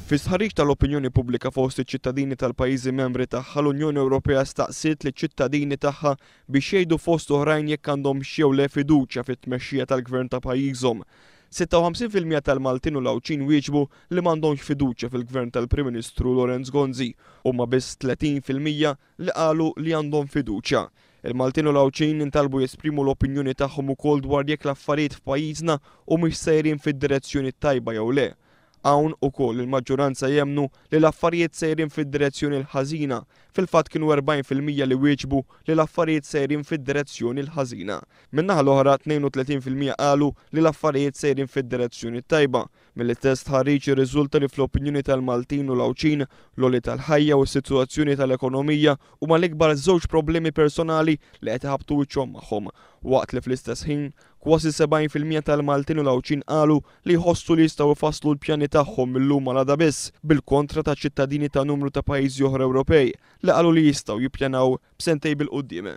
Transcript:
Fi stħarriġ tal-opinjoni pubblika fost iċ-ċittadini tal-pajjiżi membri tagħha, l-Unjoni Ewropea staqsiet liċ-ċittadini tagħha biex jgħidu fost oħrajn jekk għandhomx jew le fiduċja fit-tmexxija tal-gvern ta' pajjiżhom. 56% tal-Maltin u l-Għawdxin wieġbu li m'għandhomx fiduċja fil-gvern tal-Prim Ministru Lawrence Gonzi. Huma biss 30% li qalu li għandhom fiduċja. Il-Maltin u l-Għawdxin intalbu jesprimu l-opinjoni tagħhom ukoll dwar jekk l-affarijiet f'pajjiżna humiex sejrin fid-direzzjoni t-tajba jew le. Hawn ukoll il-maġġoranza jemmnu li l-affarijiet sejrin fid-direzzjoni l-ħażina. Fil-fatt kienu 40% li wieġbu li l-affarijiet sejrin fid-direzzjoni l-ħażina. Min-naħa l-oħra 32% qalu li l-affarijiet sejrin fid-direzzjoni t-tajba. Mill-istess stħarriġ irriżulta li fl-opinjoni tal-Maltin u l-Għawdxin, l-għoli tal-ħajja u s-sitwazzjoni tal-ekonomija huma l-ikbar żewġ problemi personali li qed iħabbtu wiċċhom magħhom, waqt li fl-istess ħin kważi 70% tal-Maltin u l-Għawdxin qalu li jħossu li jistgħu jfasslu l-pjani tagħhom mil-lum għal għada biss, bil-kontra ta' ċittadini ta' numru ta' pajjiżi oħra Ewropej li qalu li jistgħu jippjanaw b'sentejn bil-quddiem.